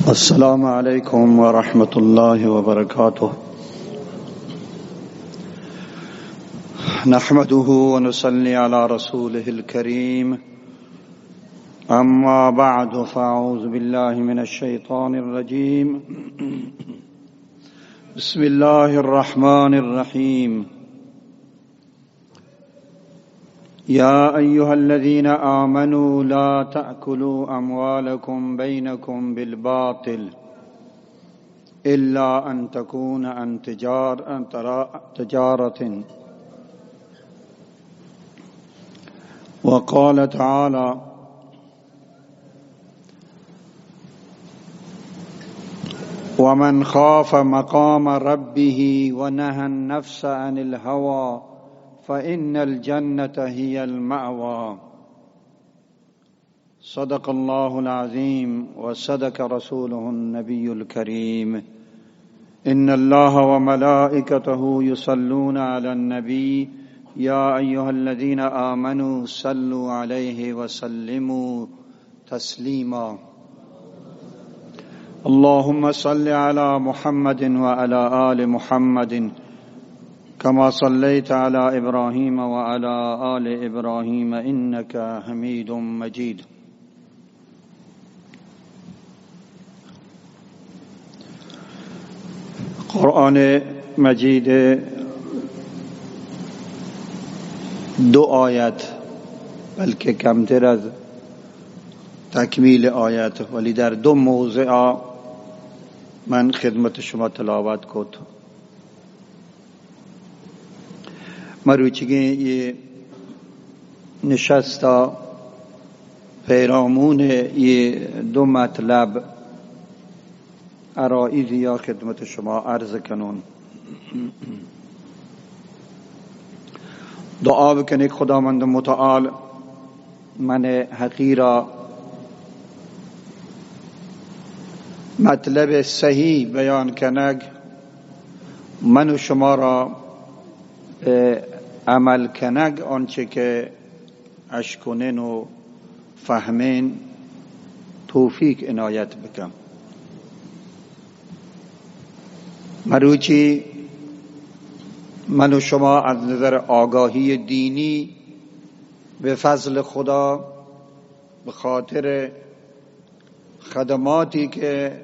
السلام عليكم ورحمة الله وبركاته. نحمده ونصلي على رسوله الكريم. أما بعد، فأعوذ بالله من الشيطان الرجيم. بسم الله الرحمن الرحيم. يا أيها الذين آمنوا لا تأكلوا أموالكم بينكم بالباطل إلا أن تكون عن تجار-، عن ترا-، تجارة. وقال تعالى: ومن خاف مقام ربه ونهى النفس عن الهوى فإن الجنة هي المأوى. صدق الله العظيم وصدق رسوله النبي الكريم. إن الله وملائكته يصلون على النبي، يا أيها الذين آمنوا صلوا عليه وسلموا تسليما. اللهم صل على محمد وعلى آل محمد كما صليت على إبراهيم وعلى آل إبراهيم إنك حميد مجيد. قرآن مجید دو آیت، بلکہ کمتر از تکمیل آیت، ولی در دو موضع من خدمت شما تلاوت کت. مروچیگیں یہ نشست ء پیرامون یہ دو مطلب ارائیزی ء خدمت شما عرض کنون. دعا بکنیت خداوند متعال من حقیرا مطلب صحیح بیان کنگ، من و شما را، اه، عمل کنگ آنچه که اشکنن و فهمین توفیق عنایت بکن. مروچی من و شما از نظر آگاهی دینی به فضل خدا، به خاطر خدماتی که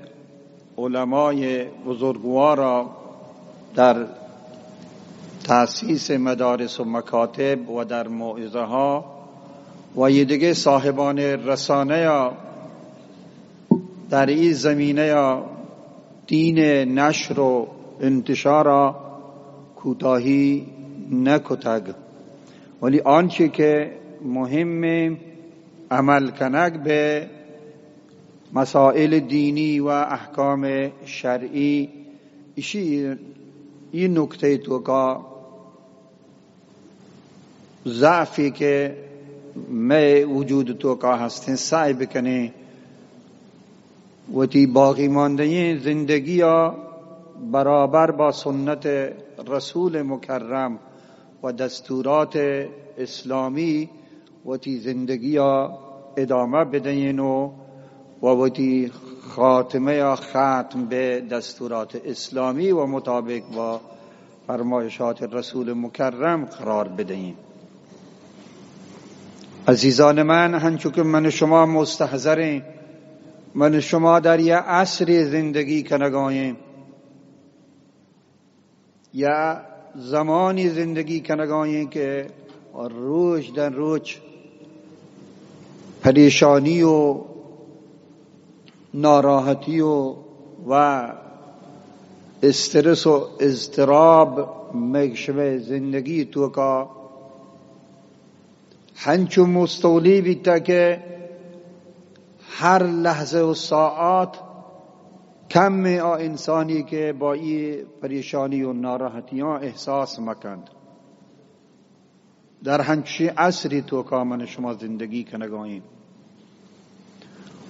علمای بزرگوارا در تأسیس مدارس و مکاتب و در موعظه ها و یه دیگه صاحبان رسانه یا در این زمینه یا دین نشر و انتشارا کوتاهی نکتگ، ولی آنچه که مهم عمل کنگ به مسائل دینی و احکام شرعی، اشی ای نکته توکا ضعفی که مئے وجود توکا هستیں، سعی بکنیں وتی باقی مانده‌ئیں زندگیا برابر با سنت رسول مکرم و دستورات اسلامی وتی زندگیا ادامه بدهین و، و وتی خاتمه یا ختم به دستورات اسلامی و مطابق با فرمایشات رسول مکرم قرار بدهین. عزیزان من، هنچو که من و شما مستحضریں، من و شما در یه عصری زندگی کنگاییں، یا زمانی زندگی کنگاییں که روچ در روچ پریشانی و ناراحتی و، و استرس و اضطراب مئے شمئے زندگی توکا هنچو مستولی بیتا که هر لحظه و ساعت کم آ انسانی که با ای پریشانی و ناراحتیان احساس مکند. در هنچین عصری توکا من شما زندگی کنگاییں.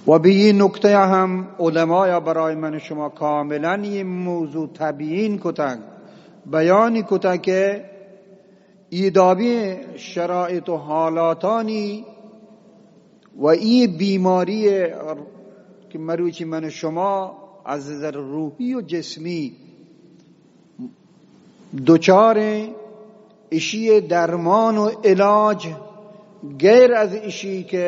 و به ای نکته هم علمایا برای من شما کاملاً ای موضوع تبیین کتگ، بیانی کتگ که ای دابی شرایط و حالاتانی و ای بیماری کہ مروچی من و شما از نظر روحی و جسمی دچاریں، اشی درمان و علاج غیر از اشی کہ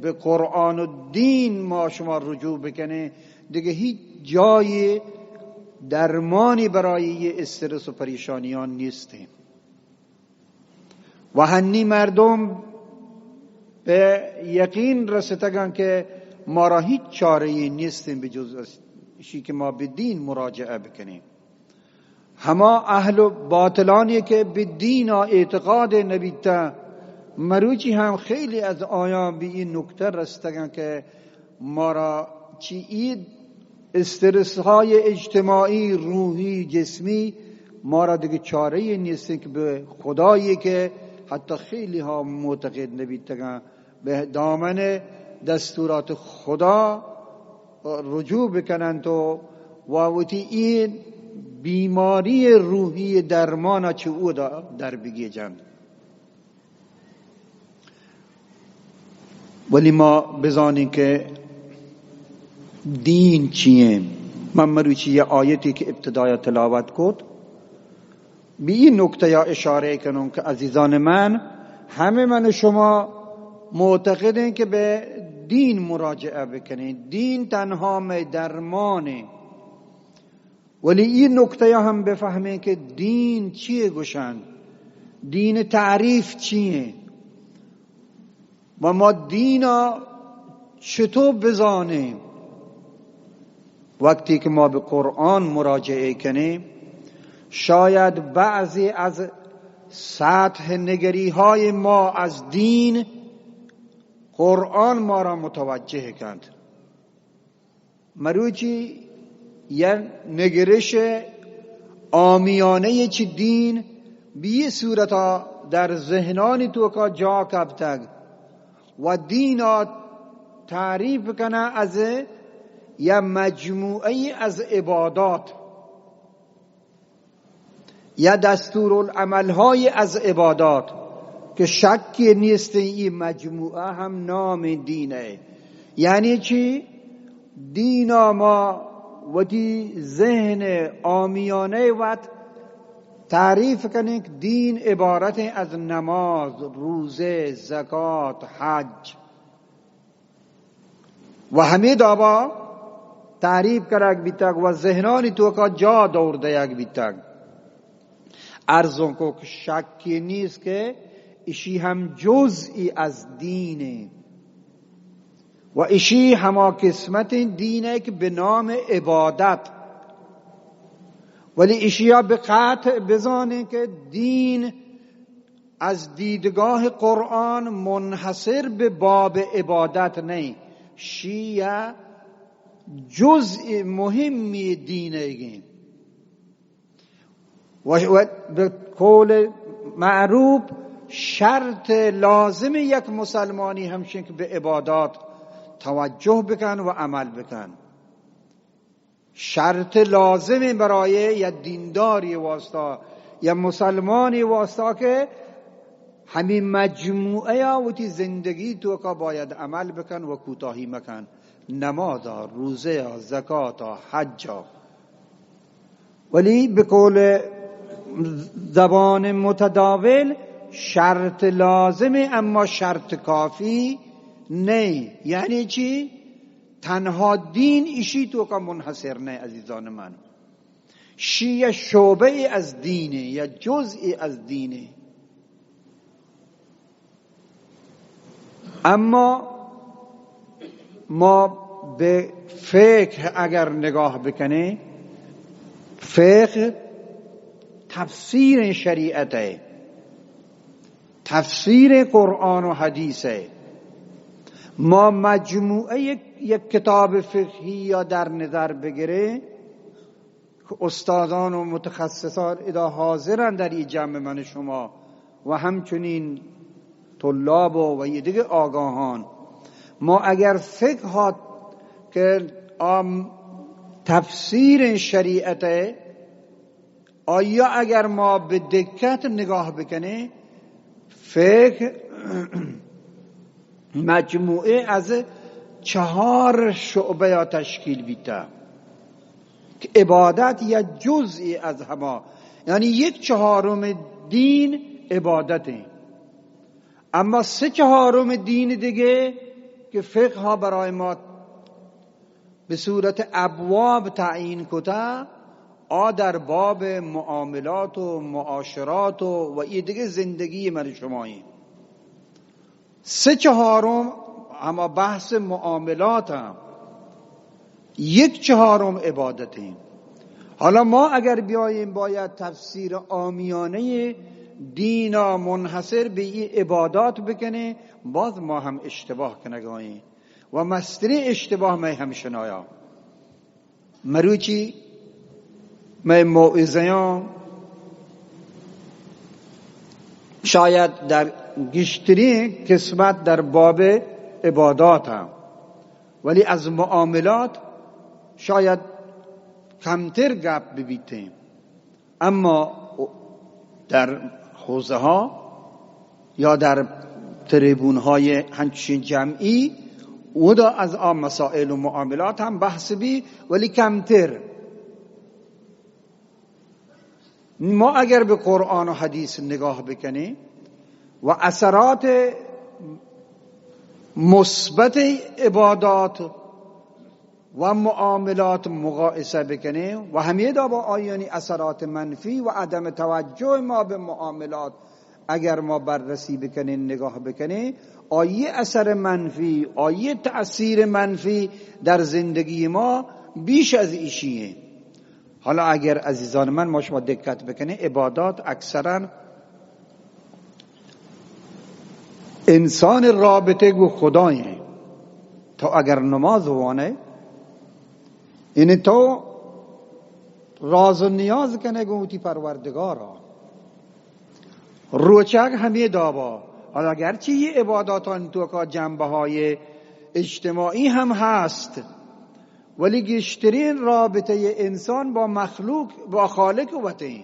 بہ قرآن و دین ما شما رجوع بکنیں، دگہ ہیچ جای درمانی برای یہ استرس و پریشانیان نیستیں. و ہنی مردم بہ یقین رستگاں کہ مارا ہیچ چارہ یے نیستیں بجز اشی کہ ما بہ دین مراجعہ بکنیں. ہما اہل و باطلانی کہ بہ دین اعتقاد نبیتہ، مروچی ہم خیلی از آیاں بہ این نکتہ رستگاں کہ مارا چی اید استرس های اجتماعی، روحی، جسمی، مارا دگہ چارہ یے نیستیں کہ بہ خدایی کہ حتی خیلی ہا معتقد نبیتگاں، بہ دامن دستورات خدا رجوع بکننت و، و وتی این بیماری روحی درمانا چہ اودا در بگیجنت. ولی ما بزانیں کہ دین چی ایں. من مروچی یہ آیتی کہ ابتدایا تلاوت کت، بہ این نکتہ یا اشارہ کنوں کہ عزیزان من، ہمے من و شما معتقدیں کہ بہ دین مراجعہ بکنیں، دین تنہا مئے درمانیں. ولی این نکتہ یا ہم بفہمیں کہ دین چیے گوشن، دین تعریف چیے و ما دینا چطور بزانیں. وقتی کہ ما بہ قرآن مراجعہ کنیں، شاید بعضی از سطح نگری های ما از دین، قرآن مارا متوجہ کنت. مروچی یک نگرش عامیانہ چہ دین بہ یہ صورتا در ذہنانی توکا جا کپتگ و دینا تعریف کنہ از یک مجموعہ از عبادات یا دستورالعمل‌های از عبادات کہ شکی نیست، این مجموعہ ہم نام دین ایں. یعنی چی؟ دینا ما وتی ذہن عامیانہ وت تعریف کنیں کہ دین عبارت از نماز، روزہ، زکات، حج. و ہمے دابا تعریف کنگ بیتگ و ذہنانی توکا جا دور دیگ بیتگ. عرضوں کو کہ شکی نیست کہ اشی ہم جزئی از دین ایں و اشی ہما قسمت دین ایں کہ بہ نام عبادت، ولی اشیا بہ قطع بزانیں کہ دین از دیدگاہ قرآن منحصر بہ باب عبادت نہ ایں، شی یک جزء مہمی دینئیگ ایں. و، و بہ قول معروف شرط لازم یک مسلمانی ہمشیں کہ بہ عبادات توجہ بکن و عمل بکن. شرط لازم برای یک دینداری واسطہ، یک مسلمانی واسطہ کہ ہمے مجموعہ یا وتی زندگی توکا باید عمل بکن و کوتاہی مکن. نمازا، روزہا، زکاتا، حجا. ولی بہ قول زبان متداول شرط لازم ایں، اما شرط کافی نہ ایں. یعنی چی؟ تنہا دین اشی توکا منحصر نہ ایں، عزیزان من. شی یک شعبہ از دین ایں، یک جزء از دین ایں. اما ما بہ فقہ اگر نگاہ بکنیں، فقہ تفسیر شریعت ایں، تفسیر قرآن و حدیث ایں. ما مجموعہ یک، یک کتاب فقہی یا در نظر بگریں کہ استادان و متخصصان ادا حاضرن در ای جمع من شما و ہمچنین طلاب و، و یہ دیگہ آگاہان. ما اگر فقہ ہات کہ آ تفسیر شریعت ایں، آیا اگر ما بہ دقت نگاہ بکنیں، فقہ مجموعہ از چہار شعبہ یا تشکیل بیتا کہ عبادت یا جزئی از ہما، یعنی یک چہارم دین عبادت ہیں، اما سہ چہارم دین دیگہ کہ فقہ برای ما بہ صورت ابواب تعیین کتا، آ در باب معاملات و معاشرات و، و ای دیگہ زندگی من شمائیں۔ سہ چہارم ہما بحث معاملات ہیں، یک چہارم عبادت ہیں۔ حالا ما اگر بیائیں باید تفسیر عامیانہ دینا منحصر بہ ای عبادات بکنیں، باز ما ہم اشتباہ کنگائیں و مستریں اشتباہ میں ہم شنایا۔ مروچی مئے موعظیاں شاید در گیشتریں قسمت در باب عبادات ہیں، ولی از معاملات شاید کمتر گپ ببیتیں۔ اما در حوزہ ها یا در تریبون های ہنچین جمعی، اودا از آ مسائل و معاملات ہم بحث بی، ولی کمتر۔ ما اگر بہ قرآن و حدیث نگاہ بکنیں و اثرات مثبت عبادات و معاملات مقایسہ بکنیں و ہمیدا با آیانی اثرات منفی و عدم توجہ ما بہ معاملات اگر ما بررسی بکنیں، نگاہ بکنیں، آئی اثر منفی، آئی تأثیر منفی در زندگی ما بیش از ایشی ہیں۔ حالا اگر عزیزان من، ما شما دقت بکنیں، عبادات اکثراً انسان رابطے گو خدائیں۔ تو اگر نماز وانے، یعنی تو راز و نیاز کنے گو تی پروردگارا۔ روچگ ہمے دابا، حالا اگرچہ یہ عباداتان توکا جنبہ های اجتماعی ہم ہست، ولی گیشترین رابطہ انسان با مخلوق، با خالق وتیں۔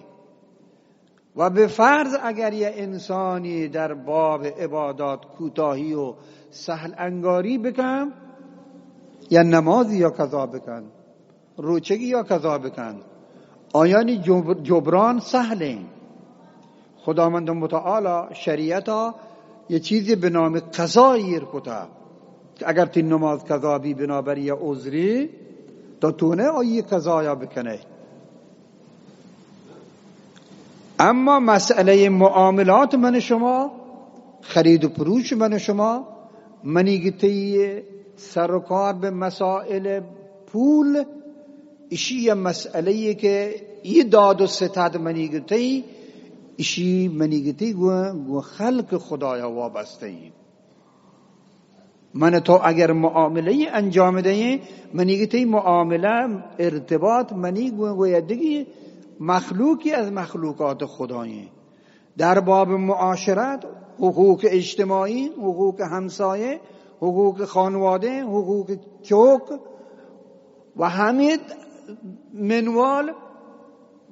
و بہ فرض اگر یہ انسانی در باب عبادات کوتاہی و سہل انگاری بکن، یا نمازی یا قضا بکن، روچگی یا قضا بکن، آیانی جبر-، جبران سہلیں۔ خداوند متعالی شریعتا یہ چیزی بہ نام قضا ایر کتا کہ اگر تی نماز قضا بی بنابر یہ عذری، تو تو نے آئی قضایا بکنے۔ اما مسئلہ معاملات من شما، خرید و پروش من شما، منی گتی سر و کار بہ مسائل پول، اشی یہ مسئلہ یہ کہ یہ داد و ستد منی گتی، اشی منی گتی گو، گو خلق خدایا وابستہ ہیں۔ من تو اگر معاملہ انجام دئیں، منی گتی معاملہ، ارتباط منی گو، گو یا دگی مخلوقی از مخلوقات خدائیں۔ در باب معاشرت، حقوق اجتماعی، حقوق ہمسایہ، حقوق خانوادہ، حقوق چوک و ہمید منوال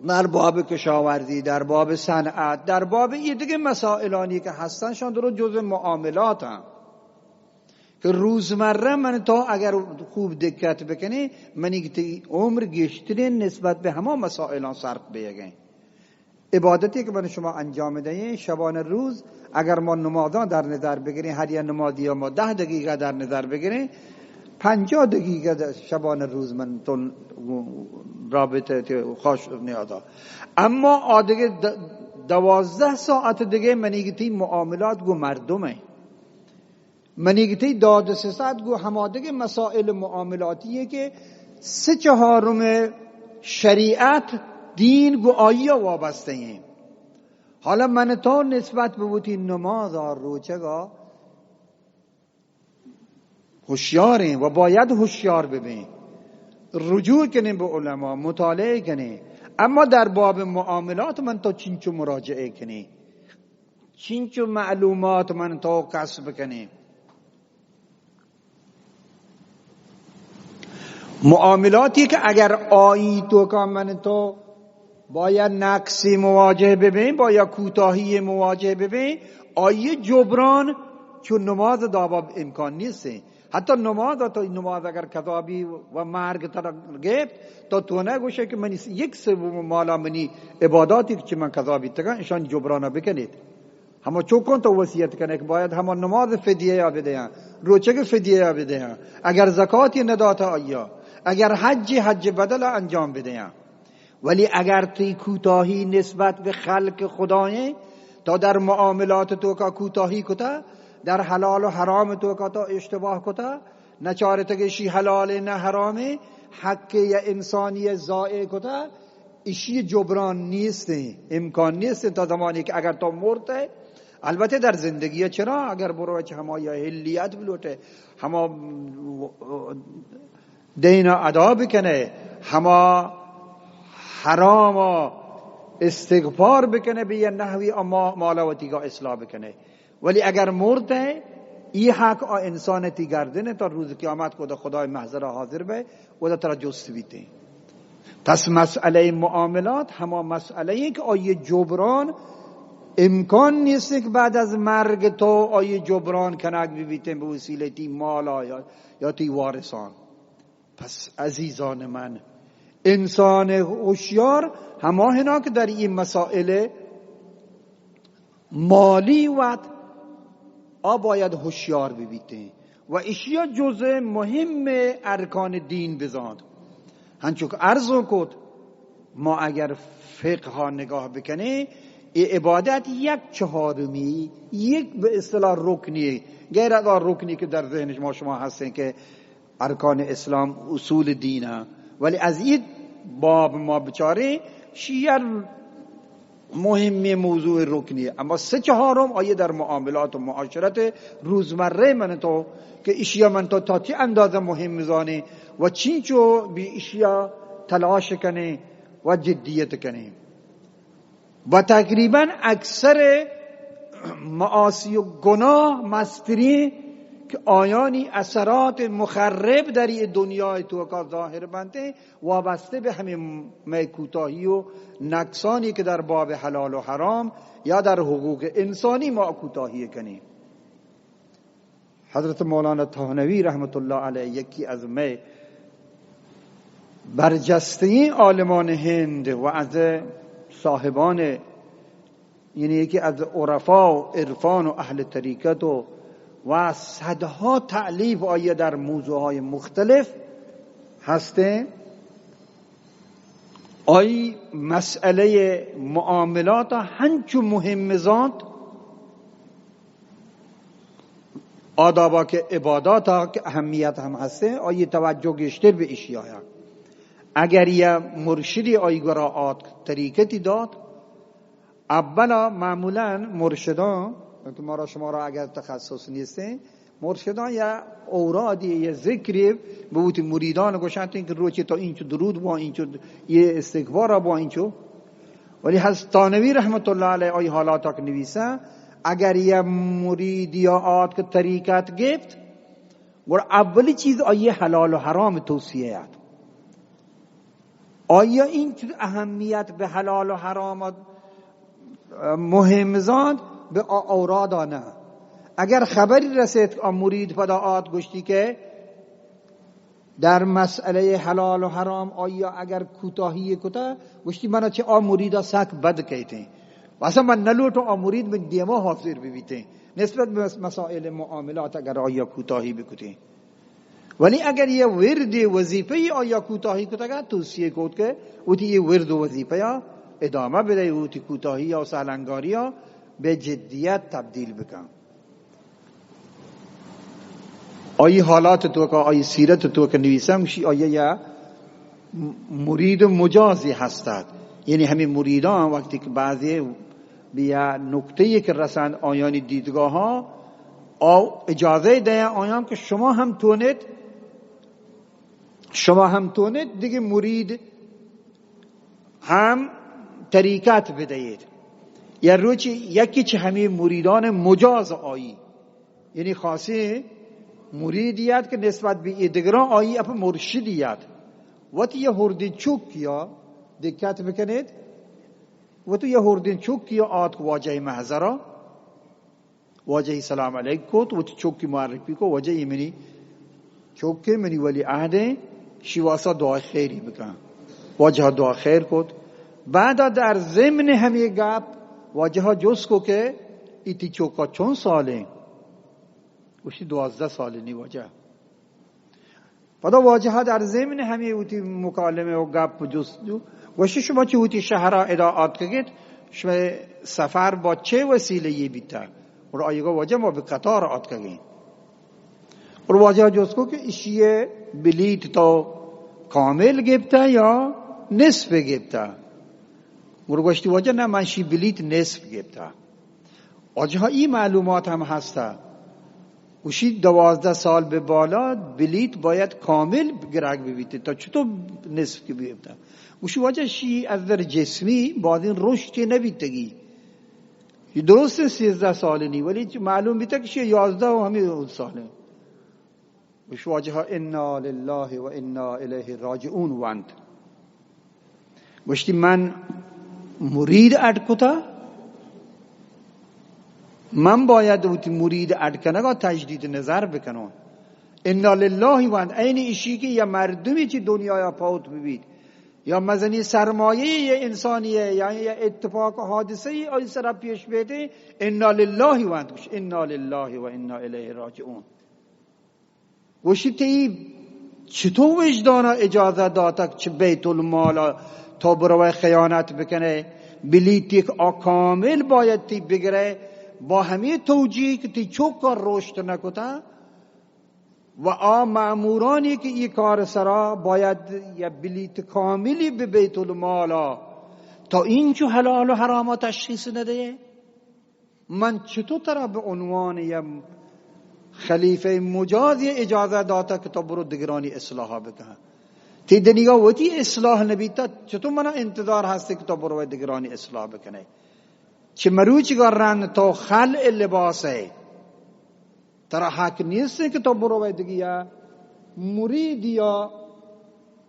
در باب کشاورزی، در باب صنعت، در باب یہ دیگہ مسائلانی کہ ہستن، شان درو جزء معاملات ہیں کہ روزمرہ من تو اگر خوب دقت بکنی، منی گتی عمر گیشترین نسبت بہ ہما مسائلان صرف بیگیں۔ عبادتی کہ من شما انجام دئیں، شبان روز اگر ما نمازاں در نظر بگریں، ہر یک نمازی ما دہ دقیقہ در نظر بگریں، پنجاہ دقیقہ در شبان روز من تو رابطہ تی خوش نیازا۔ اما آ دگہ د-، دوازدہ ساعت دگہ منی گتی معاملات گو مردم ہیں۔ منی گتی داد و ستد گو ہما دگہ مسائل معاملاتی ہیں کہ سہ چہارم شریعت دین گو آئیا وابستہ ہیں۔ حالا من تو نسبت بہ وتی نماز آ روچگا ہوشیاریں و باید ہوشیار ببیں، رجوع کنیں بہ علماء، مطالعہ کنیں، اما در باب معاملات من تو چنچو مراجعہ کنیں؟ چنچو معلومات من تو کسب کنیں؟ معاملاتی کہ اگر آئی توکا من تو با یا نقصی مواجہ ببیں، با یا کوتاہی مواجہ ببیں، آئی جبران چو نماز دابا امکان نیست۔ حتی نماز، تو نماز اگر قضا بی و مرگ ترا گپت، تو تو نہ گوشے کہ منی یک سوم مالا منی عباداتی کہ چہ من قضا بیتگاں، اشان جبران بکنیت۔ ہما چوکاں تو وصیت کنے کہ باید ہما نماز فدیہ یا بدیاں، روچگ فدیہ یا بدیاں، اگر زکاتی نداتا آیا، اگر حج، حج بدل انجام بدیاں۔ ولی اگر تی کوتاہی نسبت بہ خلق خدائیں، تو در معاملات توکا کوتاہی کتا، در حلال و حرام توکا تو اشتباہ کتا، نہ چارتگ اشی حلال نہ حرام، حق یا انسانی ضائع کتا، اشی جبران نیستیں، امکان نیستیں تا زمانی کہ اگر تو مرتے۔ البتہ در زندگی چرا اگر برو چہ ہما یا حلیت بلوٹے، ہما دین ادا بکنے، ہما حرام استغفار بکنے، بہ یہ نحوی اما مالا وتیگا اصلاح بکنے۔ ولی اگر مرتے، یہ حق آ انسان تی گردن تا روز قیامت کو دا خدای محضر حاضر بے، و دا ترا جست بیتے۔ پس مسئلہ معاملات ہما مسئلہ ہیں کہ آئی جبران امکان نیست کہ بعد از مرگ تو آئی جبران کنگ ببیتیں بہ وسیلہ تی مالا یا، یا تی وارثان۔ پس عزیزان من، انسان ہوشیار ہما ہنا کہ در این مسائل مالی وت آ باید ہوشیار ببیتیں و اشیا جز مهم ارکان دین بزانت۔ ہنچو کہ عرض کت، ما اگر فقہ ءَ نگاہ بکنیں، اے عبادت یک چہارمی، یک بہ اصطلاح رکنی، غیر از آ رکنی کہ در ذہن شما، شما ہستیں کہ ارکان اسلام اصول دین ءَ، ولی از اے باب ما بچاریں، شی یک مهمیں موضوع رکنی، اما سہ چہارم آئی در معاملات و معاشرت روزمرہ من تو کہ اشیا من تو تا چه اندازہ مهم زانیں و چینچو بہ اشیا تلاش کنیں و جدیت کنیں۔ و تقریباً اکثر معاصی و گناہ مستریں کہ آیانی اثرات مخرب در یہ دنیا توکا ظاہر بنتے، وابستہ بہ ہمیں مئے کوتاہی و نقصانی کہ در باب حلال و حرام یا در حقوق انسانی ما کوتاہی کنیں۔ حضرت مولانا تھانوی رحمت اللہ علیہ یکی از مئے برجسته‌ترین عالمان هند و از صاحبان، یعنی یکی از عرفا و عرفان و اهل طریقت و، و صدها تألیف آئی در موضوعهای مختلف هستیں۔ آئی مسئلہ معاملات ہنچو مهم زانت، آدابا کہ عباداتا کہ اہمیت ہم ہستیں، آئی توجہ گیشتر بہ اشیا۔ اگر یہ مرشدی آئی گورا آت، طریقتی دات، اولا معمولاً مرشداں، کہ مارا شمارا اگر تخصص نیستیں، مرشداں یا اورادی یا ذکری بہ وتی مریدان گوشنت کہ روچی تو اینچو درود بوان، اینچو یہ استغفار بوان، اینچو۔ ولی حضرت تھانوی رحمت اللہ علیہ آئی حالاتا کہ نویسا، اگر یہ مریدی آت کہ طریقت گپت، گڑا اولی چیز آئی حلال و حرام توصیہ ات۔ آئی اینچو اہمیت بہ حلال و حرام مهم زانت، بہ آ اورادا نہ۔ اگر خبری رسیت کہ آ مرید پدا آت گوشتی کہ در مسئلہ حلال و حرام آئی اگر کوتاہی کتا، گوشتی منا چہ آ مریدا سک بد کیتیں۔ و اصلاً من نلوٹوں آ مرید من دیما حاضر ببیتیں۔ نسبت بہ مس-، مسائل معاملات اگر آئی کوتاہی بکتیں۔ ولی اگر یہ ورد وظیفہ آیا کوتاہی کتگا، توصیہ کت کہ وتی یہ ورد و وظیفہ ادامہ بدے، وتی کوتاہی و سہلنگاری بہ جدیت تبدیل بکن۔ آئی حالات توکا، آئی سیرت توکا نویسم شی آیا یا مرید مجازی ہستاد۔ یعنی ہمیں مریدان وقتی کہ بعضی بہ یک نکتہ کہ رسند آیانی دیدگاہا، او اجازہ دیں آیان کہ شما ہم تونت، شما ہم تونت دیگہ مرید ہم طریقت بدئیت۔ یا روچی یکی چہ ہمیں مریدان مجاز آئی، یعنی خاصیں مریدیت کہ نسبت بہ اے دگراں آئی اپ مرشدیت۔ وتی یہ ہردیں چکیا دقت بکنیت، وتی یہ ہردیں چکیا آتک واجہ محضرا، واجہ سلام علیک کت، وتی چکی معرفی کو، واجہ یہ منی چوکے منی ولی عہدیں، شی واسا دعا خیری بکن۔ واجہ دعا خیر کت۔ بعد در ضمن ہمیں گپ واجہ جست کو کہ ایتی چوکا چون سالیں؟ گوشتی، دوازدہ سالنی واجہ۔ پدا واجہ در ضمن ہمیں وتی مکالمہ و گپ و جست جو، گوشتی، شما چہ وتی شہرا ادا آتکگیت، شما سفر با چے وسیلہ یہ بیتا؟ اور آئی گو، واجہ ما بہ قطار آتکگیں۔ اور واجہ جست کو کہ اشی بلیت تو کامل گپتا یا نصف گپتا؟ اور گوشتی، واجہ نہ، من شی بلیت نصف گپتا۔ واجہ ای معلومات ہم ہستا۔ گوشی، دوازدہ سال بہ بالا بلیت باید کامل گرگ ببیت، تا چطور نصف کہ بگپتا؟ گوشی، واجہ شی از در جسمی بازیں رشدے نبیتگی۔ یہ درست سیزدہ سالنی، ولی چ-، معلوم بیتا کہ شی یازدہ و ہمیں سالیں۔ گوش واجہ، انا للہ و انا الیہ راجعون وانت۔ گوشتی، من مرید اڈ کتا، من باید وتی مرید اڈ کنگا تجدید نظر بکنوں۔ انا للہ وانت، عین اشی کہ یا مردمی چی دنیا یا فوت ببیت، یا مزنی سرمایہ یا انسانی ہے، یا، یا اتفاق حادثہ ای آئی سرا پیش بیتے، انا للہ وانت۔ گوش، انا للہ و انا الیہ راجعون۔ گوشی، تئی چطور وجدانا اجازہ داتگ چہ بیت المالا تو بروئے خیانت بکنے؟ بلیتی کہ آ کامل باید تئی بگرے، با ہمیں توجیہ کہ تئی چوکا روشت نکتا و آ مأمورانی کہ ای کار سرا باید یا بلیت کاملی بہ بیت المالا، تو اینچو حلال و حراما تشخیص ندے؟ من چطور ترا بہ عنوان یا خلیفہ مجاز یہ اجازہ داتا کہ تو برو دگرانی اصلاح بکن؟ تی دنیگا وتی اصلاح نبیتا، چطور منا انتظار ہستے کہ تو برو دگرانی اصلاح بکنے؟ چہ مروچی گا رند تو خلع لباس ہے۔ ترا حق نیست کہ تو برو دگیا مریدیا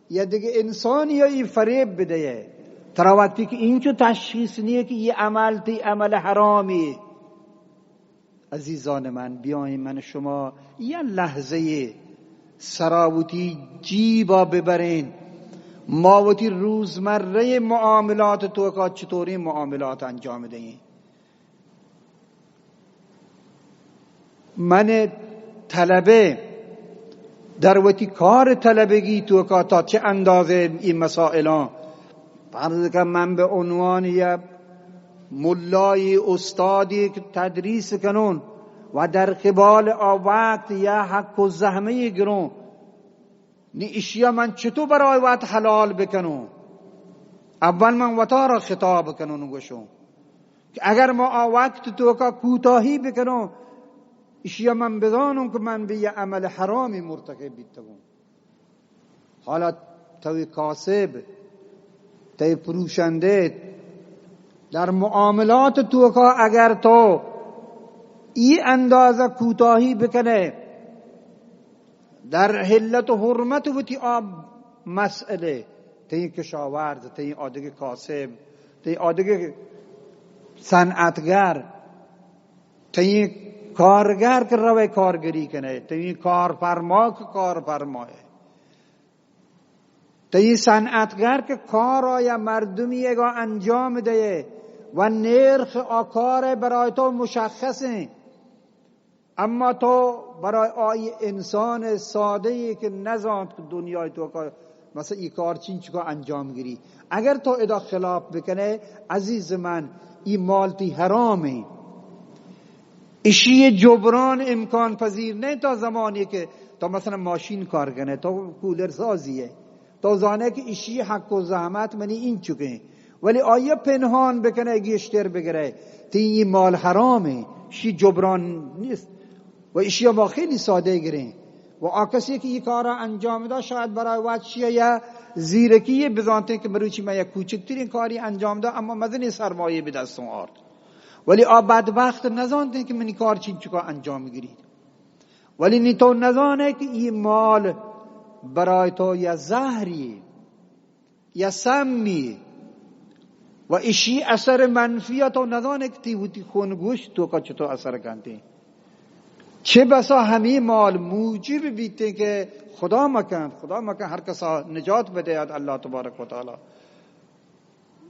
یا دگہ انسانی ای فریب بدئے۔ ترا وقتی کہ اینچو تشخیص نیے کہ یہ عمل تی عمل حرامی۔ عزیزان من، بیائیں من شما یا لحظہ سرا وتی جیبا ببریں، ما وتی روزمرہ معاملات توکا چطوریں معاملات انجام دئیں۔ من طلبہ در وتی کار طلبگی توکا تا چہ اندازے ای مسائلاں فرض کن من بہ عنوان یا ملای استادی کہ تدریس کنون و در قبال آ وقت یا حق و زحمہ گرون، نی اشیا من چطور برای وت حلال بکنوں؟ اول من وتارا خطاب کنوں، گوشوں کہ اگر ما آ وقت توکا کوتاہی بکنوں، اشیا من بزانوں کہ من بہ یہ عمل حرامی مرتکب بیتگوں۔ حالا توی کاسب، توی پروشندے، در معاملات توکا اگر تو ای اندازہ کوتاہی بکنے، در حلت و حرمت وتی آ مسئلے، تئی کشاورز، تئی آدگہ کاسب، تئی آدگہ صنعتگر، تئی کارگر کہ روے کارگری کنے، تئی کارفرما کہ کارفرمائے، تئی صنعتگر کہ کار آیا مردمی گا انجام دئے و نرخ آ کار برای تو مشخصیں، اما تو برای آئی انسان سادہ ای کہ نزانت کہ دنیای توکا مثلا ای کار چنچکا انجام گری، اگر تو ادا خلاف بکنے، عزیز من، ای مال تی حرامیں۔ اشی جبران امکان پذیر نہیں۔ تا زمانی کہ تو مثلا ماشین کار کنے، تو کولر سازی ہے، تو زانے کہ اشی حق و زحمت منی این چکیں، ولی آیا پنہان بکنے، گیشتر بگرے، تی ای مال حرامیں، اشی جبران نیست۔ و اشیا ما خیلی سادہ گریں۔ و آ کسی کہ ای کارا انجام دا، شاید برای وت شیا یا زیرکی بزانتے کہ مروچی من یک کوچکترین کاری انجام دا، اما مزنی سرمایہ بہ دستوں آرت۔ ولی آ بدبخت نزانتے کہ منی کار چنچکا انجام گری۔ ولی نی تو نزانے کہ ای مال برای تو یا زہری یا سمی و اشی اثر منفی تو نزانے کہ تی وتی خون گوشت توکا چطور اثر کنتے۔ چہ بسا ہمے مال موجب بیتیں کہ خدا مکن، خدا مکن ہر کسا نجات بدیات اللہ تبارک و تعالی،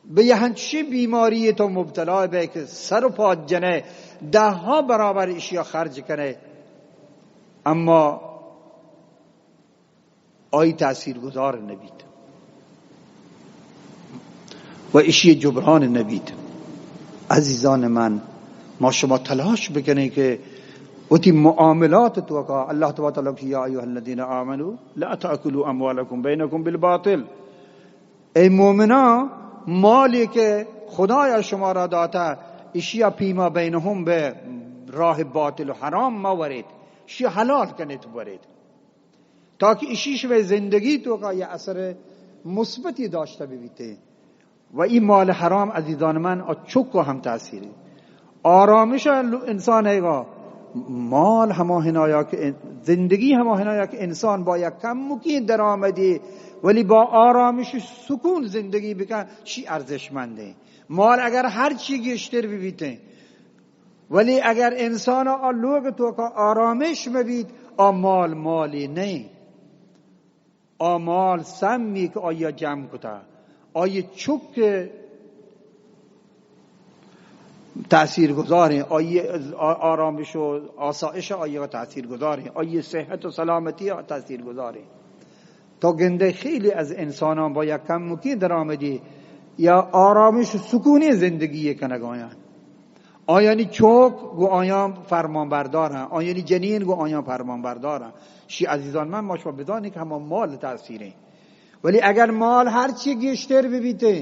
بہ یہ ہنچی بیماری تو مبتلا بے کہ سر و پاد جنے، دہ ہاں برابر اشیا خرچ کنے، اما آئی تاثیر گذار نبیت و اشی جبران نبیت۔ عزیزان من، ما شما تلاش بکنیں کہ وتی معاملات توکا، اللہ تبارک و تعالی کہ یا ایها الذین آمنوا لا تأکلوا اموالکم بینکم بالباطل، اے مومناں، مالی کہ خدایا شما را داتا، اشیا پیما بینہم بہ راہ باطل و حرام مہ وریت، اشیا حلال کنیت بوریت، تاکہ اشی شمئے زندگی توکا یہ اثر مثبتی داشتہ ببیتے۔ و ای مال حرام عزیزان من آ چکا ہم تاثیری۔ آرامش انسان ایگا مال ہما ہنایا کہ ان-، زندگی ہما ہنایا کہ انسان با یک کمکیں درآمدے ولی با آرامش و سکون زندگی بکن، شی ارزشمندیں۔ مال اگر ہر چی گیشتر ببیتیں، ولی اگر انسان آ لوگ توکا آرامش مبیت، آ مال مالی نہیں۔ آ مال سمی کہ آئی جمع کتا، آئی چک تاثیر گذاریں، آئی آ-، آرامش و آسائش آئی تاثیر گذاریں، آئی صحت و سلامتی تاثیر گذاریں۔ تو گندے خیلی از انسانان با یک کمکیں درآمدی یا آرامش و سکونی زندگی کنگایان۔ آیانی چوک گو آیان فرمان بردارن، آیانی جنین گو آیان فرمان بردارن۔ شی عزیزان من، ما شما بدانیں کہ ہما مال تاثیریں، ولی اگر مال ہر چی گیشتر ببیتے،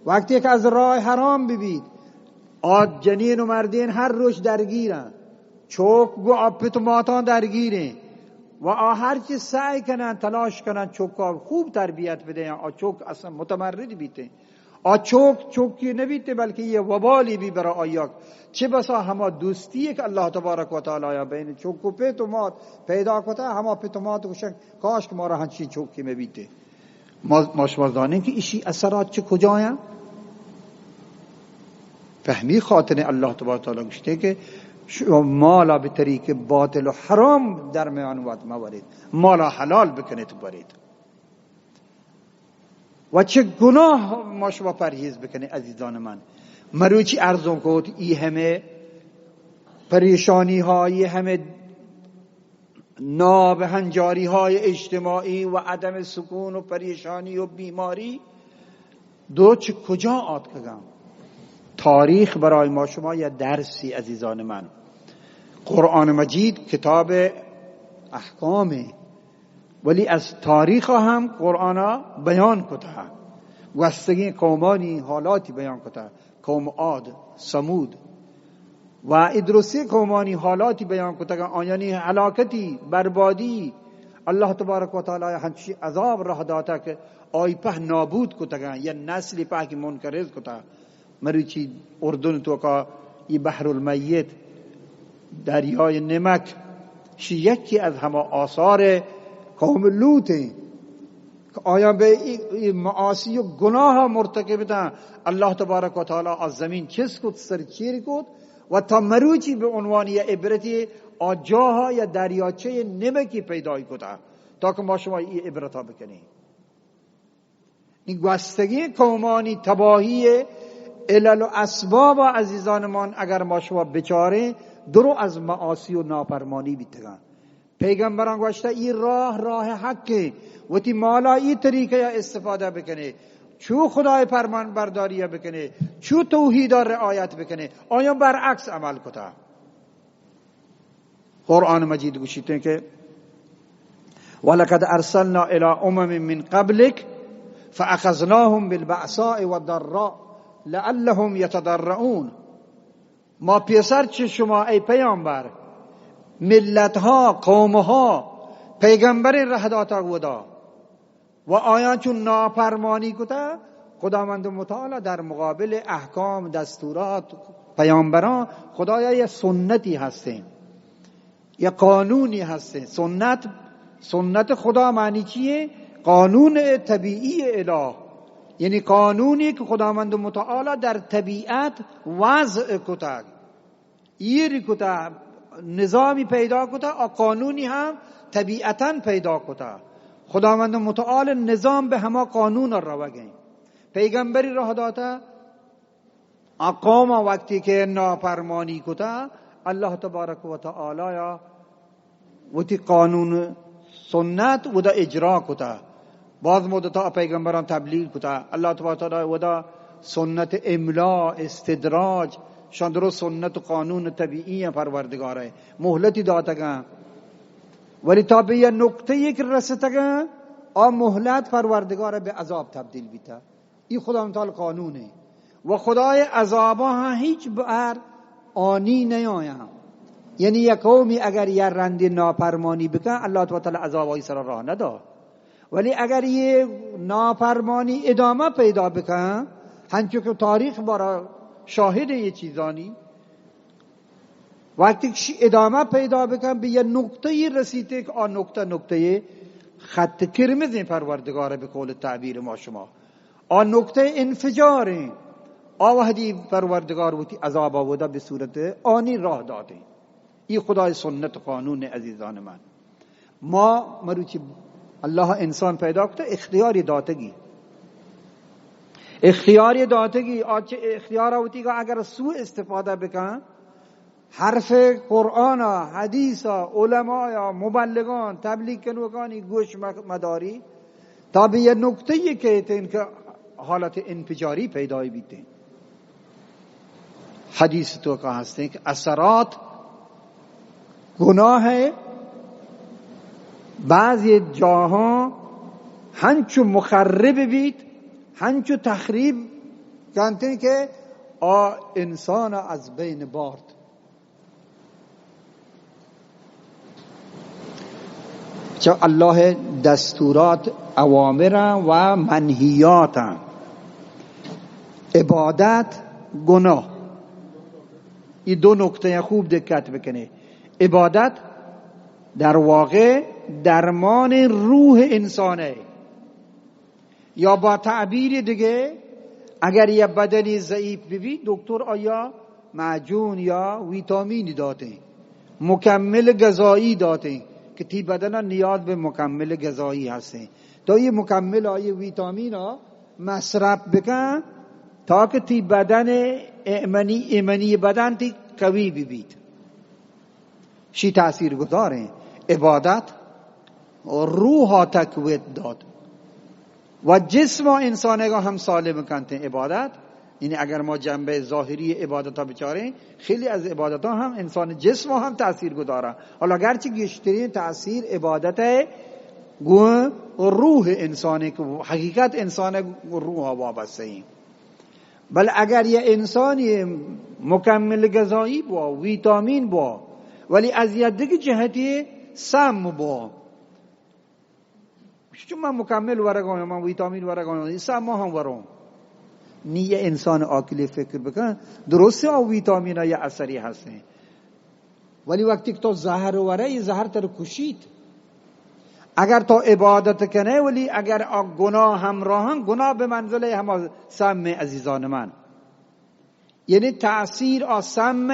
وقتی کہ از راہ حرام ببیت، آ جنین و مردین ہر روچ درگیرن، چوک گو آ پت و ماتان درگیریں و آ ہر چی سعی کنن، تلاش کنن، چوکا خوب تربیت بدین، آ چوک اصلا متمرد بیتیں۔ آ چوک چوکی نبیتے، بلکہ یہ وبالی بی برا آیاک۔ چہ بسا ہما دوستی کہ اللہ تبارک و تعالی بین چوک و پت و مات پیدا کتا، ہما پت و مات گوشن، کاش کہ مارا ہنچین چوکی مبیتے۔ ما، ما شما زانیں کہ اشی اثرات چہ کجایاں؟ پہمی خاطر اللہ تبارک و تعالی گوشتے کہ شما مالا بہ طریق باطل و حرام درمیان وت مہ وریت، مالا حلال بکنیت بریت۔ و چہ گناہ ما شما پرہیز بکنیں عزیزان من۔ مروچی ارزوں کوت، ای ہمے پریشانی ها، ای ہمے نابہنجاری های اجتماعی و عدم سکون و پریشانی و بیماری دو چہ کجا آتکگاں؟ تاریخ برای ما شما یا درسی عزیزان من۔ قرآن مجید کتاب احکامیں، ولی از تاریخ ہم قرآن بیان کتہ، گوستگیں قومانی حالاتی بیان کتہ، قوم عاد، ثمود و ادرسی قومانی حالاتی بیان کتہ، آیانی ہلاکتی، بربادی، اللہ تبارک و تعالی ہنچی عذاب رہ داتہ کہ آئی پہ نابود کتگاں یا نسلی پہ کی منقرض کتہ۔ مروچی اردن توکا ای بحر المیت، دریای نمک، شی یکی از ہما آثار قوم لوط ہیں کہ آیا بہ ای، ای معاصی و گناہ مرتکب تاں، اللہ تبارک و تعالی از زمین چست کت، سر چیر کت و تا مروچی بہ عنوان یا عبرتی آ جاہا یا دریاچہ نمکی پیدای کتا، تاکہ ما شما ای عبرتا بکنیں۔ این گوستگیں قومانی تباہی علل و اسباب، عزیزان من، اگر ما شما بچاریں، درو از معاصی و نافرمانی بیتگاں۔ پیغمبران گوشتہ، ای راہ، راہ حق ہیں، وتی مالا ای طریقہ یا استفادہ بکنے، چو خدای فرمان برداری بکنے، چو توحید رعایت بکنے، آیاں برعکس عمل کتا۔ قرآن مجید گوشیتے کہ ولقد ارسلنا الی امم من قبلک فاخذناهم بالبأساء والضراء لعلهم یتضرعون۔ ما پیسر چہ شما اے پیامبر ملت ها، قوم ها، پیغمبر رہ داتا گودا و آیاں چون نافرمانی کتہ، خداوند متعال در مقابل احکام، دستورات، پیامبران، خدایا یہ سنتی ہستیں، یہ قانونی ہستیں۔ سنت، سنت خدا معنی چیئے؟ قانون طبیعی الہ، یعنی قانونی کہ خداوند متعال در طبیعت وضع کتگ۔ ایر کتا، نظامی پیدا کتا، آ قانونی ہم طبیعتاً پیدا کتا۔ خداوند متعال نظام بہ ہما قانون روگ ایں۔ پیغمبری راہ داتا، آ قوم وقتی کہ نافرمانی کتا، اللہ تبارک و تعالی وتی قانون سنت ودا اجرا کتا۔ باز مدتا پیغمبران تبلیغ کتا۔ اللہ تبارک و تعالی ودا سنت املا، استدراج، شان درست سنت و قانون طبیعی ہیں پروردگار ہے۔ مہلتی داتگاں۔ ولی تا بہ یہ نقطہ یک رستگاں، آ مہلت پروردگار بہ عذاب تبدیل بیتا۔ ای خداوند تعالی قانون ہے۔ و خدای عذابا ہاں ہیچ بار آنی نیایاں۔ یعنی یک قومی اگر یا رندی نافرمانی بکن، اللہ تبارک و تعالی عذاب آئی سر راہ ندا۔ ولی اگر یہ نافرمانی ادامہ پیدا بکن، ہنچو کہ تاریخ بارا شاہد ہے یہ چیزانی، وقتی کہ شی ادامہ پیدا بکن، بہ یہ نقطہ یہ رسیتے کہ آ نقطہ، نقطہ یہ خط قرمز ہیں پروردگار بہ قول تعبیر ما شما۔ آ نقطہ انفجار ہیں۔ آ وحدی پروردگار وتی عذاب آودا بہ صورت آنی راہ داتے۔ یہ خدای سنت قانون عزیزان من۔ ما مروچی اللہ انسان پیدا کتا، اختیاری داتگی۔ اختیاری داتگی، آ چہ اختیار وتی کا اگر سوء استفادہ بکن، حرف قرآن، حدیث، علماء، مبلغان، تبلیغ کنوکانی گوش م-، مداری، تا بہ یہ نقطہ یہ کہتے ہیں کہ حالت انفجاری پیدائی بیتے ہیں۔ حدیث تو کا ہستے ہیں کہ اثرات گناہ ہے، بعضی جاہاں ہنچو مخرب بیت، ہنچو تخریب کنتے ہیں کہ آ انسان از بین بارت۔ چہ اللہ دستورات اوامر و منہیات، عبادت، گناہ۔ یہ دو نقطہ ہیں، خوب دقت بکنے۔ عبادت در واقع درمان روح انسان ہے۔ یا با تعبیر دیگه، اگر یه بدنی ضعیف ببی، دکتر آیا معجون یا ویتامینی داتے، مکمل غذایی داتے کہ تی بدن نیاز به مکمل غذایی هستے، تو یہ مکمل آئی ویتامین مصرف بکن تاکہ تی بدن ایمنی، ایمنی بدن تی قوی ببیت۔ شی تأثیر گذار ہیں۔ عبادت روح تقویت داد و جسم انسان گا ہم سالم کنتے ہیں۔ عبادت، یعنی اگر ما جنبہ ظاہری عبادت بچاریں، خیلی از عبادت ہم انسان جسم ہم تأثیر گذارا، حالا اگرچہ گیشترین تأثیر عبادت ہے گو روح انسان، کہ حقیقت انسان روح وابستہ ہیں۔ بل اگر یه انسانی مکمل غذایی بوا، ویتامین بوا، ولی از یه دیگه جهتی سم بوا، چون من مکمل ورگایم، من ویتامین ورگایم، این سم هم ورم. نی یه انسان عاقلی فکر بکن، درسته آ ویتامین یه اثری هستن، ولی وقتی که تو زهر ورئے، اے زهر تر کشیت. اگر تو عبادت کنئے، ولی اگر آ گناه همراهن، گناه به منزلهٔ هما سم عزیزان من. یعنی تأثیر آ سم